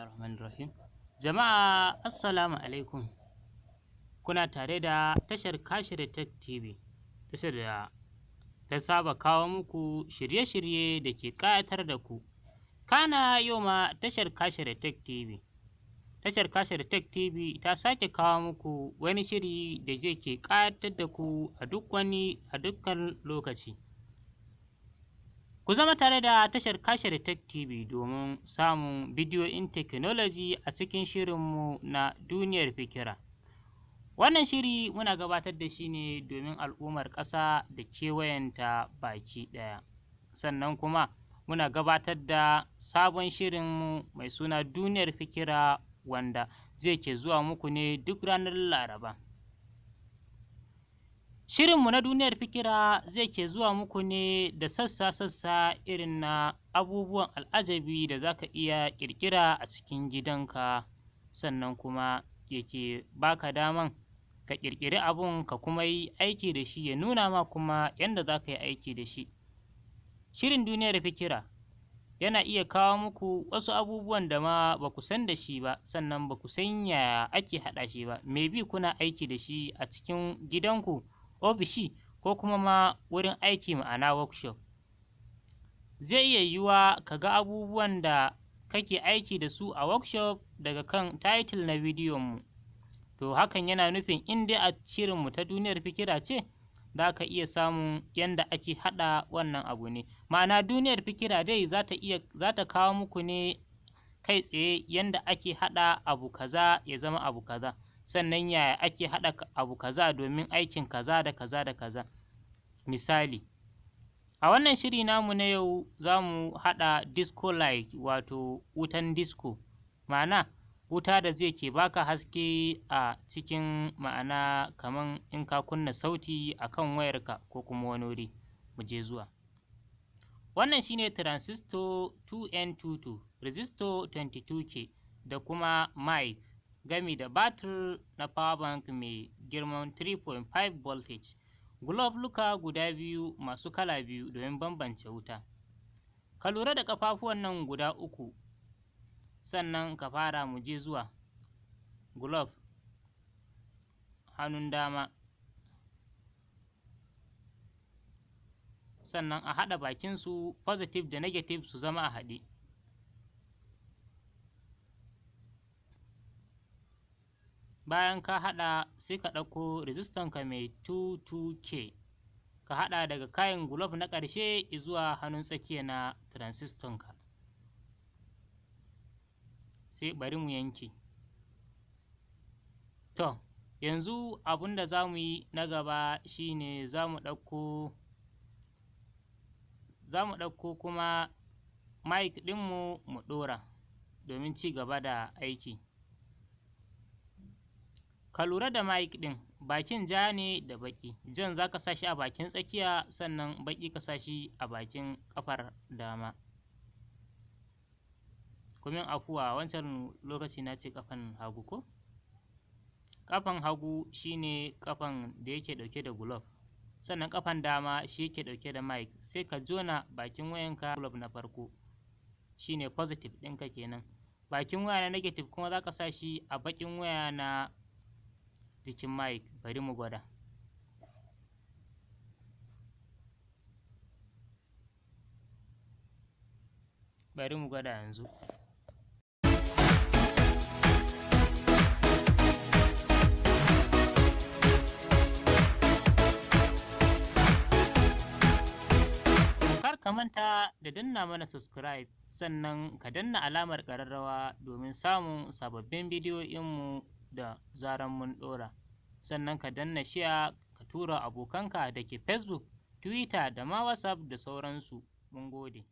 Bismillahirrahmanirrahim. Jama'a, assalamu alaikum. Kuna tare da tashar Kashire Tech TV, tashar da ta saba kawo muku shirye-shirye da ke ƙayatar da ku. Kana yau ma tashar Kashire Tech TV. Tashar Kashire Tech TV ta sake kawo muku wani shiri da zai ke ƙayatar da ku a duk wani a dukkan lokaci. Ku zama tare da tashar Kashire Tech TV domin samun bidiyoyin technology a cikin shirinmu na Duniyar Fikira. Wannan shiri muna gabatar da shi ne domin al'ummar ƙasa da kewayenta baki ɗaya. Sannan kuma muna gabatar da sabon shirinmu mai suna Duniyar Fikira, wanda zai ke zuwa muku ne duk ranar Laraba. Shirinmu na Duniyar Fikira zai ke zuwa muku ne da sassa-sassa irin na abubuwan al'ajabi da za ka iya ƙirƙira a cikin gidanka, sannan kuma yake baka daman ka ƙirƙiri abun ka kuma yi aiki da shi, ya nuna ma kuma yanda za ka yi aiki da shi. Shirin Duniyar Fikira yana iya kawo muku wasu abubuwan da ma ba ku san da shi ba, sannan ba ku san yaya ake haɗa shi ba, maybe kuna aiki da shi a cikin gidanku, ofishi, ko kuma ma wurin aiki, ma'ana workshop. Zai iya yiwuwa ka ga abubuwan da kake aiki da su a workshop daga kan title na bidiyon mu. To, hakan yana nufin in dai a shirinmu ta Duniyar Fikira ce, za ka iya samun yanda ake haɗa wannan abu ne. Ma'ana, Duniyar Fikira dai za ta iya za ta kawo muku ne kai tsaye yanda ake haɗa abu kaza ya zama abu kaza. Sannan yaya ake haɗa abu kaza domin aikin kaza da kaza da kaza. Misali, a wannan shiri namu na yau, za mu haɗa disco light, wato wutan disco, ma'ana wuta da zai ke baka haske a cikin, ma'ana kaman in ka kunna sauti a kan wayarka ko kuma wani wuri. Mu je zuwa. Wannan shine transistor 2N22, resistor 22K da kuma mic, gami da batir na power bank mai girman 3.5 voltage. Globe luka guda biyu masu kala biyu domin bambance wuta. Ka lura da ƙafafuwan nan guda uku, sannan ka fara. Mu je zuwa. Globe hannun dama, sannan a haɗa bakinsu, positive da negative su zama a haɗe. Bayan ka haɗa, sai ka ɗauko resistor ka mai 22K, ka haɗa daga kayan globe na ƙarshe zuwa hannun tsakiya na transistor ka. Sai bari mu yanke. To, yanzu abun da za mu yi na gaba shine za mu ɗauko kuma mic ɗinmu mu ɗora domin ci gaba da aiki. Ka lura da mic ɗin, bakin ja ne da baƙi. Jan za ka sa shi a bakin tsakiya, sannan baƙi ka sa shi a bakin ƙafar dama. Ku min afuwa, wancan lokaci na ce ƙafan hagu ko? Ƙafan hagu shine ƙafan da yake ɗauke da globe, sannan ƙafan dama shi yake ɗauke da mic. Sai ka jona bakin wayanka, globe na farko shine positive ɗinka kenan. Bakin waya na negative kuma za ka sa shi a baƙin waya na jikin mic. Bari mu gwada. Bari mu gwada yanzu. Kar ka manta da danna mana subscribe, sannan ka danna alamar ƙararrawa domin samun sababbin bidiyoyinmu da zaran mun ɗora. Sannan ka danna share, ka tura abokanka da ke Facebook, Twitter da ma WhatsApp da sauransu. Mun gode.